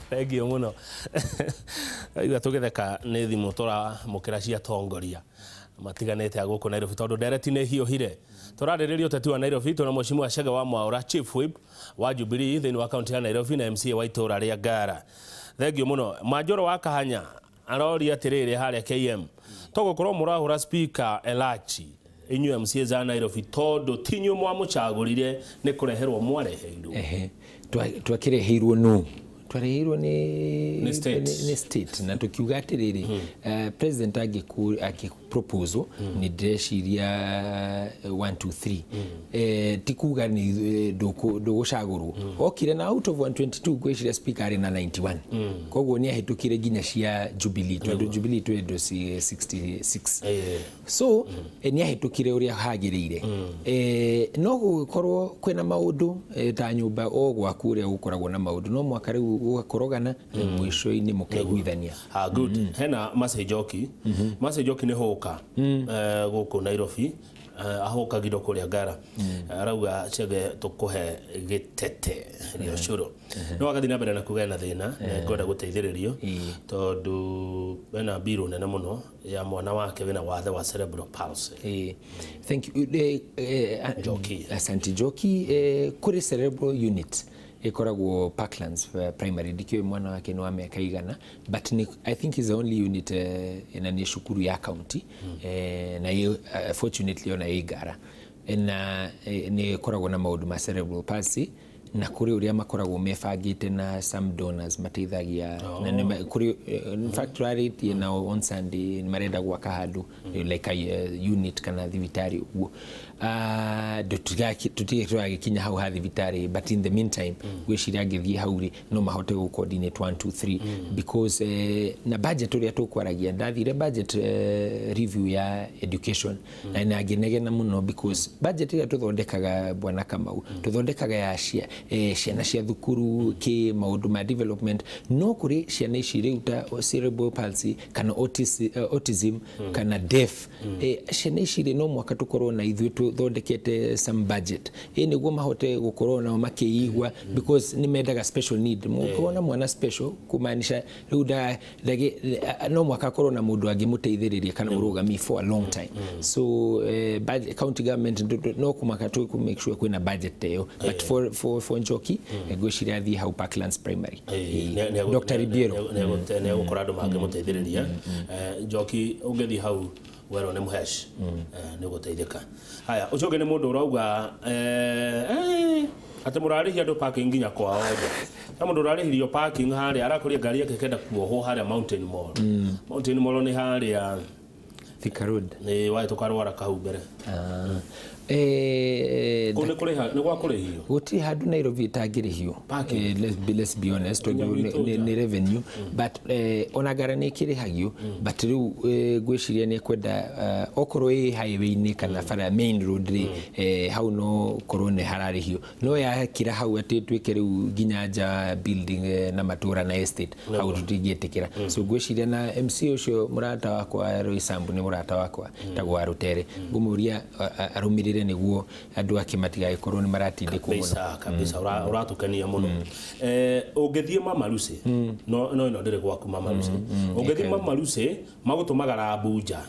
Thengio muno. Aigua tũgĩtheka nĩ thimũ tũramũkĩra cia atongoria matiganĩte a gũkũ Nairobi tondũ ndereti nĩ hiũhire. Tũrarĩrĩria ũteti wa Nairobi tũna Mheshimiwa Chege wa Mwaura, Chief Whip wa Jubilee thĩinĩ wa kaunti ya Nairobi na MCA wa itũra rĩa Ngara. Thengio mũno. Manjoro wa Kahanya aroria atĩrĩrĩ harĩa KM, togũkorwo mũrahũra Speaker Elachi inyuĩ MCA za Nairobi tondũ ti inyuĩ mwamũcagũrire nĩ kũreherwo mwareheirwo. Ehe, twakĩreheirwo nũ? Twareheirwo nĩ Nĩ state. Nĩ state na tukiuga atĩrĩrĩ, president angĩ proposal nĩ ndĩreciria 1 2 3, ti kuga nĩ ndũgũcagũrwo. Okire na out of 122, ngwĩciria speaker arĩ na 91, koguo nĩ ahĩtũkire nginya cia Jubilee tondũ Jubilee twĩ andũ 66. So nĩ ahĩtũkire ũrĩa hagĩrĩire. No gũgĩkorwo kwĩna maũndũ ta nyũmba o gwaku ũrĩa gũkoragwo na maũndũ, no mwaka rĩu gũgakorogana, mũico-inĩ mũkaiguithania. Ah, good. Hena Mercy Njoki. Mercy Njoki nĩ hũka gũkũ Nairobi, ahũkagirwo kũrĩa Ngara. Arauga Chege tũkũhe gĩtete gĩa ũcũrũ no agathiĩ na mbere na kuga ena thĩna na ngwenda gũteithĩrĩrio tondũ ena mbirũ nene mũno ya mwana wake wĩna wathe wa cerebral palsy. Thank you. Njoki. Asante Njoki. Kũrĩ cerebral unit ĩkoragwo Parklands Primary. Ndikĩũĩ mwana wake nĩ wa mĩaka igana, but ni, I think is the only unit, na nĩ cukuru ya county, na fortunately ona ĩ Ngara na nĩ ĩkoragwo na maũndũ ma cerebral palsy na kũrĩ ũrĩa makoragwo mebangĩte na some donors mateithagia na kũrĩ in fact tũrarĩtie nao on Sunday, nĩ marenda gwaka handũ like a unit kana thibitarĩ ũguo. Tũtige tũragĩkinya hau ha thibitarĩ, but in the meantime ngwĩciria angĩthiĩ hau rĩ, no mahote gũ coordinate 1 2 3 because na budget ũrĩa tũkwaragia, ndathire budget review ya education na ngĩnegena mũno because budget ĩrĩa tũthondekaga, bwana Kamau, tũthondekaga ya ciana cia thukuru kĩ maũndũ ma development, no kũrĩ ciana ici rĩu ta cerebral palsy kana autism kana deaf, ciana ici rĩ, no mwaka tũkorwo na ithuĩ tũthondekete some budget nĩguo mahote gũkorwo nao makĩigua because nĩ mendaga special need. Mũngĩona mwana special kumaanisha rĩu no mwaka akorwo na mũndũ angĩmũteithĩrĩria kana mũrũgami for a long time. So county government no kũmaka tũ make sure kwĩna budget ta ĩyo, but for Njoki, ngwĩciria athiĩ hau Parklands Primary. Dr. Ribiero. Nĩ egũkora andũ mangĩmũteithĩrĩria. Njoki, ũngĩthiĩ hau werwo nĩ mũhesh, nĩ ũgũteithĩka. Haya, ũcio ũngĩ nĩ mũndũ ũrauga atĩ mũrarĩhia andũ parking nginya kwao nja na mũndũ ũrarĩhirio parking harĩa arakũria ngari yake kenda kuohwo harĩa Mountain Mall. Mountain Mall nĩ harĩa Thika Road. Nĩ wahĩtũka rwara kahau mbere. Ah. Kũu nĩ kũrĩha, nĩ gwa kũrĩhio. Gũtirĩ handũ Nairobi ĩtangĩrĩhio. Parking. Let's be honest, tondũ Nginya gwitũ nja. Nĩ revenue, but ona ngara nĩ ĩkĩrĩhagio, but rĩu ngwĩciria nĩ kwenda okorwo ĩ highway-inĩ kana bara main road rĩ, hau no korwo nĩ hararĩhio, no yakĩra hau atĩ tuĩke rĩu nginya nja building na matũra na estate, hau tũtingĩtĩkĩra. So ngwĩciria na MC ũcio mũrata wakwa Roy Sambu, nĩ mũrata wakwa tagwo wa Rũtere, ngũmũria arũmĩrĩre nĩguo andũ ake matigagĩkorwo nĩ maratindĩkwo mũno. Kabisa kabisa, ũratũkenia mũno. Ũngĩthiĩ Mama Lucy, no ĩno ndĩrĩ gwaku Mama Lucy, ũngĩthiĩ Mama Lucy magũtũmaga lab nja.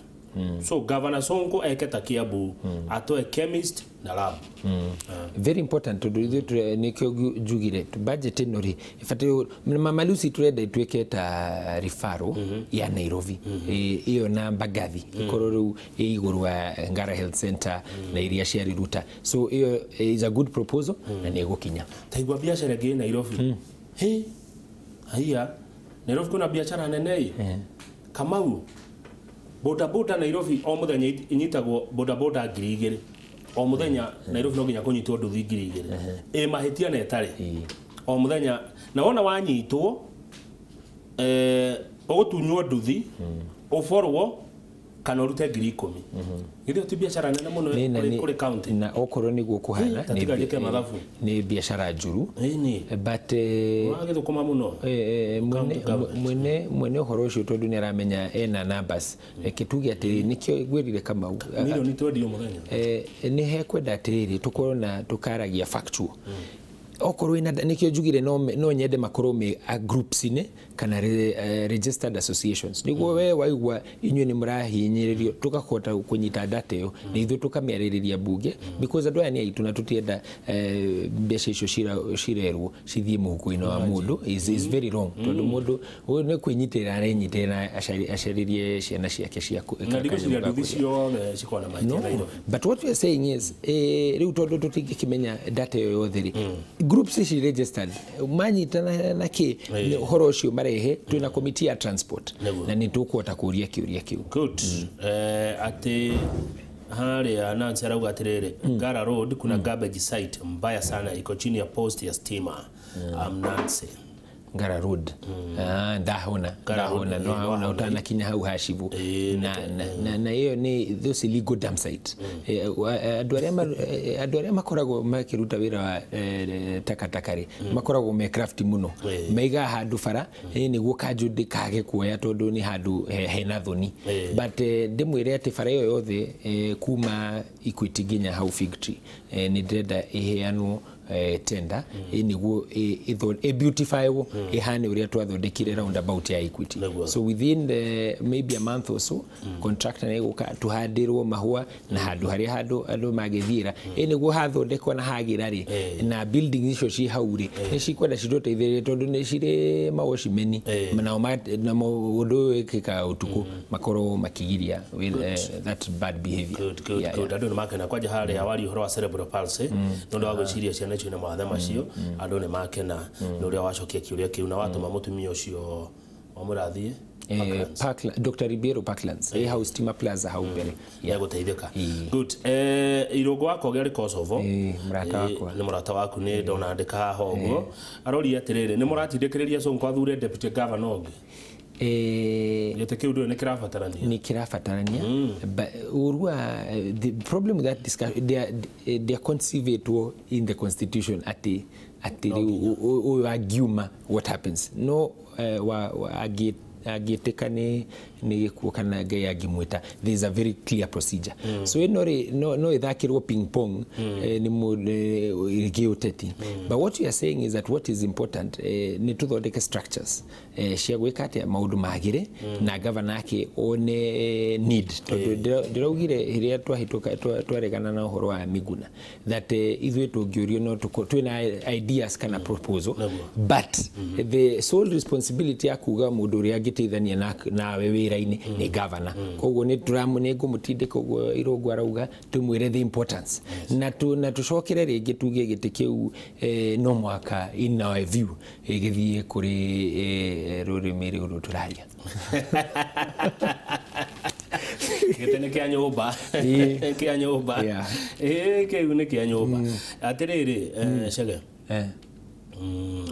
So Governor Sonko eke ta Kiambu, atoe chemist na lab. Very important, tondũ ithuĩ nĩkĩo njugire budget ĩno rĩ ĩbataire Mama Lucy tũrenda ĩtuĩke ta referral ya Nairobi. Ĩyo na Mbagathi ĩkorwo rĩu ĩ igũrũ wa Ngara Health Center na iria cia Riruta. So ĩyo is a good proposal na nĩ ĩgũkinya. Taigua biacara ĩngĩ Nairobi. He haiya, Nairobi kuna biacara nene ĩ Kamau. Boda boda Nairobi o mũthenya inyitagwo boda boda 2000 o mũthenya. Nairobi no nginya kũnyitwo nduthi 2000 ĩ mahĩtia na ĩtarĩ o mũthenya, na wona wanyitwo ũgũtunywo nduthi, ũborwo kana ũrute 10,000. Githĩ ti biacara nene mũno kũrĩ county? Na okorwo nĩguo kũhana Ta tiga njĩke mathabu. Nĩ biacara njũru. Ĩni. But Ũragĩthũkũma mũno. Mwene County government. mwene ũhoro ũcio tondũ nĩ aramenya ena numbers, reke tuge atĩrĩ, nĩkĩo ngwĩrire Kamau Milioni 20 o mũthenya. Nĩ hekwenda atĩrĩrĩ, tũkorwo na tũkaragia factual. Okorwo ina nikio njugire no nyende makorwo me groups inĩ kana registered associations, niguo we waigua inyuĩ nĩ mũrahinyĩrĩrio, tũkahota kũnyita data ĩyo na ithuĩ tũkamĩarĩrĩria bunge, because andũ aya nĩ aitũ na tũtienda mbeca icio cirerwo cithiĩ mũhuko-inĩ wa mũndũ. Is very wrong, tondũ mũndũ ũyũ nĩ kwĩnyitĩrĩra arenyitĩrĩra acarĩrie ciana ciake cia Na ndigwĩciria nduthi ciothe cikoragwo na mahĩtia Nairobi. But what we are saying is, rĩu tondũ tũtingĩkĩmenya data ĩyo yothe rĩ, groups ici registered manyitana na kĩ ũhoro ũcio marehe, twĩna committee ya transport na nĩ tũkũhota kũria kĩũria kĩu. Good. Atĩ harĩa Nancy arauga atĩrĩrĩ, Ngara Road kuna garbage site mbaya sana, iko chini ya post ya stima. I'm Nancy. Ngara Road. Ndahona ndahona no ona utanakinya hau hacibu na iyo ni those illegal dump site. Andu aria makoragwo makiruta wira wa takataka ri makoragwo me crafty muno, maiga handu bara niguo kanju ndikage kuoya tondu ni handu hena thoni. But ndimwire ati bara iyo yothe kuma Equity nginya hau Fig Tree ni ndĩrenda iheanwo tender niguo beautify ihane uria twathondekire roundabout ya Equity. So within the maybe a month or so, contractor nĩ egũka tuhandirwo mahũa na handu haria handu andu magĩthiĩra niguo hathondekwo na hagira rĩ, na building icio ci hau rĩ nĩ cikwenda citũteithĩrĩrie tondu nĩ cirĩ mawocimeni nao ũndũ ũyũ wĩkĩkaga ũtukũ makorwo makigiria with that bad behavior. Good, good, good. Andũ nĩ makena kwanja harĩa wari ũhoro wa cerebral palsy nĩ ũndũ wa gwĩciria ciana icio na mawathe macio, andũ nĩ makena nĩ ũrĩa wacokia kĩũria kĩu na watũma mũtumia ũcio wamũrathiĩ Parkland, Dr. Ribeiro Parklands, hau Stima Plaza hau mbere ya gũteithĩka. Good. Irũngũ wakwa ũrĩa arĩ Kosovo, mũrata wakwa, nĩ mũrata waku, nĩ ndona andĩka haha ũguo, aroria atĩrĩrĩ, nĩ mũratindĩkĩrĩria Sonko athure deputy governor ũngĩ? Gĩtĩ kĩu ndũĩ nĩ kĩrabatarania, nĩ kĩrabatarania. But ũru wa the problem with that discussion, they are conceived in the constitution ati rĩu ũyũ angiuma, what happens? No angĩtĩka nĩ gĩkuũ kana Ngai angĩmwĩta, there is a very clear procedure. So ĩno rĩ no ĩthakĩrwo ping pong nĩ gĩũteti. But what we are saying is that what is important nĩ tũthondeke structures cia gwĩka atĩa maũndũ magĩre na governor ake one need, tondũ ndĩraugire rĩrĩa twahĩtũka twaregana na ũhoro wa Miguna that ithuĩ tũngĩũrio no twĩna ideas kana proposal, but the sole responsibility ya kuga mũndũ ũrĩa angĩteithania nawe wĩra-inĩ nĩ governor. Koguo nĩ ngũmũtindĩka ũguo Irũngũ arauga, tũmwĩre the importance na tũcokere rĩngĩ tuge gĩtĩ kĩu no mwaka in our view gĩthiĩ kũrĩ rũrĩmĩ rũrũ tũraria. Gĩtĩ nĩ kĩa nyũmba, kĩa nyũmba, kĩu nĩ kĩa nyũmba. Atĩrĩrĩ Chege,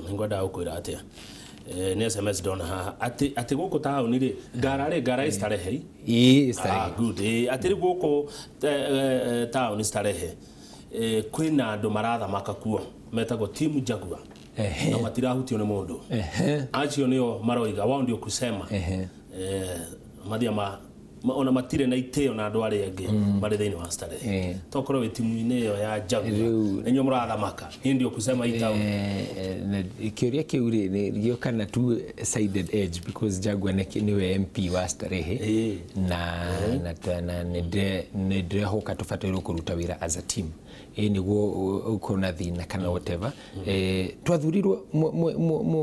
nĩngwendaga gũkwĩra atĩa, nĩ SMS ndona haha atĩ gũkũ taũni rĩ, Ngara rĩ, Ngara ĩ Starehe. Ĩ Starehe. Good. Atĩ rĩu gũkũ taũni Starehe kwĩna andũ marathamaka kuo metagwo Team Jaguar na matirahutio nĩ mũndũ. Acio nĩo maroiga wao ndio kusema mathia ma ona matire na itĩo na andũ arĩa angĩ marĩ thĩinĩ wa Starehe. Tokorwo wĩ timu-inĩ ĩyo ya Jaguar inyuĩ mũrathamaka, hii ndio kusema hii town. Kĩũria kĩu rĩ gĩoka na two sided edge, because Jaguar nĩwe MP wa Starehe na nĩ ndĩrehoka tũbatairwo kũruta wĩra as a team nĩguo ũkorwo na thĩna kana whatever. Twathurirwo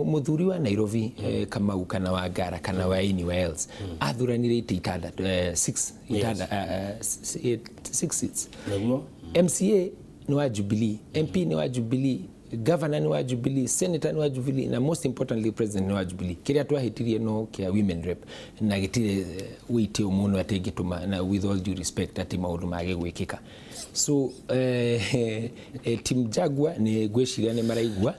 mũthuri wa Nairobi Kamau kana wa Ngara kana wa anywhere else athuranire itĩ itandatũ, six seats. MCA ni wa Jubilee, MP ni wa Jubilee, governor ni wa Jubilee, senator ni wa Jubilee, na most importantly president ni wa Jubilee. Kĩrĩa twahĩtirie no kĩa women rep na gĩtirĩ wĩitĩ mũno atĩ ingĩtũma, na with all due respect, atĩ maũndũ mage gwĩkĩka. So Team Jaguar nĩ ngwĩciria nĩ maraigua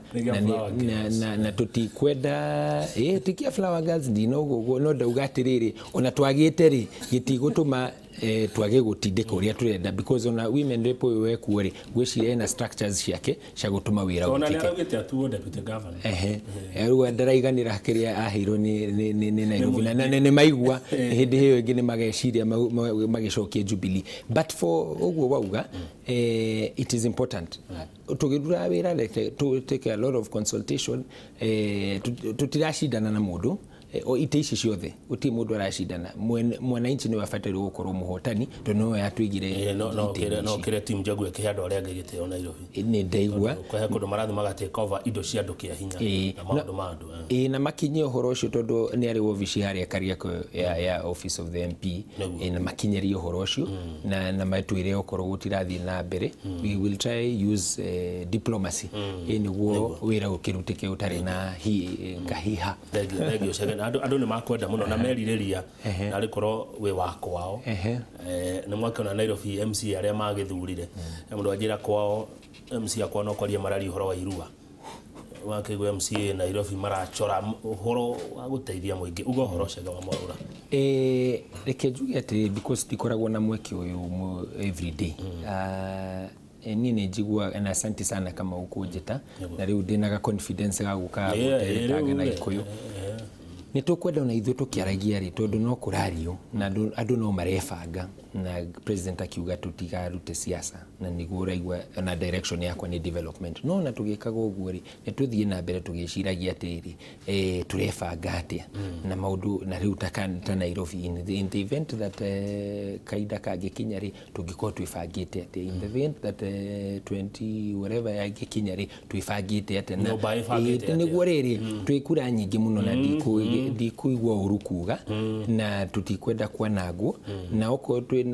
na tũtikwenda tikia flower girls ndinoguo, no ndauga atĩrĩrĩ ona twagĩte rĩ gĩtigũtũma twage gũtindĩka ũrĩa tũrenda, because ona women rep ũyũ wekuo rĩ, ngwĩciria ena structures ciake cia gũtũma wĩra Ona nĩ wĩkĩke. Araugĩte atuo deputy governor. Ehe, rĩu ndaraiganĩra kĩrĩa aheirwo nĩ Nairobi, na nĩ maigua hĩndĩ ĩyo ĩngĩ nĩ mageciria magĩcokie Jubilee. But for ũguo wauga, it is important tũgĩrura wĩra, reke to take a lot of consultation. Tũtiracindana na mũndũ. O itĩ ici ciothe gũtirĩ mũndũ aracindana. Mwananchi nĩwe abatairwo gũkorwo mũhotani, tondũ nĩwe yatũigire No itĩ kĩrĩa no ici. Kĩrĩa team Njaguo ĩkĩhe andũ arĩa angĩ gĩtĩo Nairobi. Nĩ ndaigua. Kũhe kũndũ marathiĩ magatake over indo cia andũ kĩa hinya na maũndũ ma andũ. Ĩĩ, na makinyie ũhoro ũcio, tondũ nĩ arĩ wobici harĩa Kariakoo ya office of the MP. Nĩguo. Ĩĩ, na makinyĩrie ũhoro ũcio na matwĩre okorwo gũtirathiĩ na mbere, we will try use diplomacy, ĩĩ, nĩguo wĩra ũkĩrutĩke ũtarĩ na kahiha. Thengio, thengio Chege. Na andũ nĩ makwenda mũno na merirĩria na rĩkorwo wĩ wa kwao. Nĩ mwakĩona Nairobi MC arĩa magĩthurire. Mũndũ anjĩra kwao MC akwa no kwaria mararia ũhoro wa irua, wakĩigua MCA Nairobi marachora ũhoro wa gũteithia mũingĩ. Uga ũhoro, Chege wa Mwaũra. Reke njuge atĩ because ndikoragwo na mweke ũyũ every day. Niĩ nĩ njiguaga, na asante sana kama ũkũnjĩta, na rĩu ndĩna ga confidence ga gũka gũteretanga na rĩu, Gĩkũyũ. Nĩ tũkwenda ona ithuĩ tũkĩaragia rĩ, tondũ no kũrario na andũ no marebanga, na president akiuga tũtigarute siasa, na nĩguo ũraigua na direction yakwa nĩ development. No ona tũgĩkaga ũguo rĩ, nĩ tũthiĩ na mbere tũgĩciragia atĩrĩrĩ, tũrebanga atĩa na maũndũ na rĩu ta Nairobi, in the event that kahinda kangĩkinya rĩ, tũngĩkorwo twĩbangĩte atĩa, in the event that 20 whatever yangĩkinya rĩ, twĩbangĩte atĩa na Nyũmba ĩbangĩte atĩa? Nĩguo rĩrĩ twĩ kura nyingĩ mũno na ndikuigua ũru kuga na tutikwenda kwanangwo, na okorwo twĩ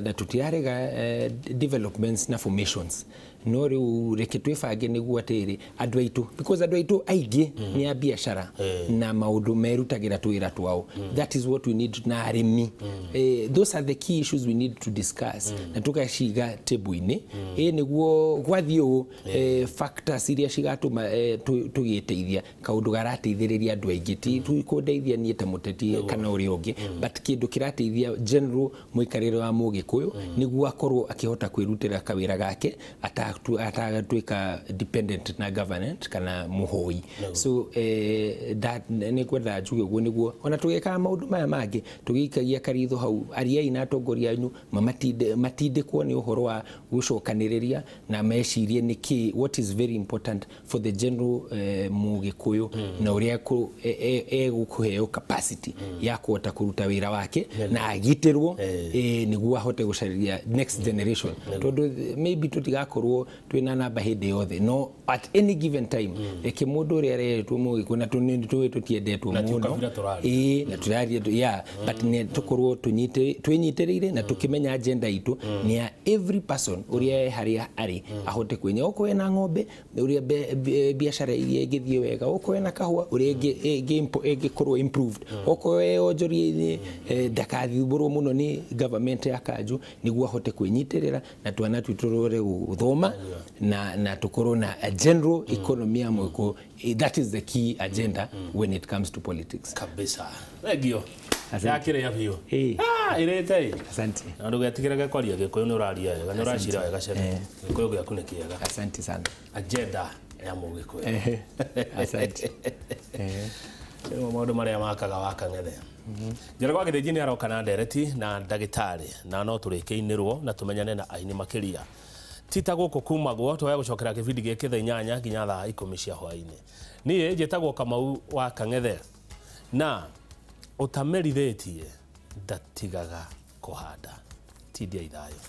na tutirarega developments na formations, no rĩu reke twĩbange nĩguo atĩrĩ andũ aitũ, because andũ aitũ aingĩ nĩ a biacara na maũndũ merutagĩra twĩra twao. That is what we need, na arĩmi. Those are the key issues we need to discuss na tũgaciga table-inĩ, ĩ nĩguo gwathiĩ ũũ, factors iria cigatũma tũgĩteithia kaũndũ garateithĩrĩria andũ aingĩ, ti kũndeithia niĩ ta mũteti kana ũrĩa ũngĩ, but kĩndũ kĩrateithia general mũikarĩre wa mũgĩkũyũ, nĩguo akorwo akĩhota kwĩrutĩra kawĩra gake atagatuĩka dependent na government kana mũhoi. So nĩ ngwenda njuge ũguo nĩguo ona tũgĩkaga maũndũ maya mangĩ tũgĩikagia karitho hau, ariai na atongoria anyu matindĩkwo nĩ ũhoro wa gũcokanĩrĩria na mecirie nĩkĩ, what is very important for the general mũgĩkũyũ, na ũrĩa egũkũheo capacity ya kũhota kũruta wĩra wake na agitĩrwo, nĩguo ahote gũcarĩria next generation, tondũ maybe tũtigakorwo twĩna namba hĩndĩ yothe, no at any given time reke mũndũ ũrĩa aretwo mũgĩkũyũ, na nĩ tũĩ tũtiendetwo Na ti mũno. ũkabira tũraria. Ĩĩ, na tũraria, yeah, but nĩ tũkorwo twĩnyitĩrĩire na tũkĩmenya agenda itũ nĩ ya every person ũrĩa e harĩa arĩ ahote kwĩnya, okorwo ena ng'ombe, ũrĩa biacara iria ĩngĩthiĩ wega, okorwo ena kahũa, ũrĩa ĩngĩkorwo improved, okorwo e onjoria-inĩ, ndakathumbũrwo mũno nĩ government ya kanjũ, nĩguo ahote kwĩnyitĩrĩra na twana twitũ tũrore gũthoma na tũkorwo na a general economy ya mũgĩkũyũ. That is the key agenda when it comes to politics. Kabisa, thengio. Asante. Yakĩrĩa biũ. Ĩĩ. Ah, ĩrĩte ĩ. Asante. Na ndũgetigĩrage kwaria Gĩkũyũ, nĩ ũraria wega, nĩ ũracira wega, Chege. Gĩkũyũ gĩaku nĩ kĩega. Asante sana. Agenda ya mũgĩkũyũ. Ehe, asante. Nĩmo maũndũ marĩa makaga wa Kang'ethe. Njĩra gwa Gĩthĩnji nĩ aroka na ndereti na ndagĩtarĩ, na no tũrĩkĩinĩrwo na tũmenyane na aini makĩria. Tita gũkũ kumagwo twaya gũcokera kĩbindi gĩkĩ thaa 8 nginya thaa 10 cia hwaĩ-inĩ. Niĩ njĩtagwo Kamau wa Kang'ethe, na ũtamerithĩtie ndatigaga kũhanda. Tindia ithayũ.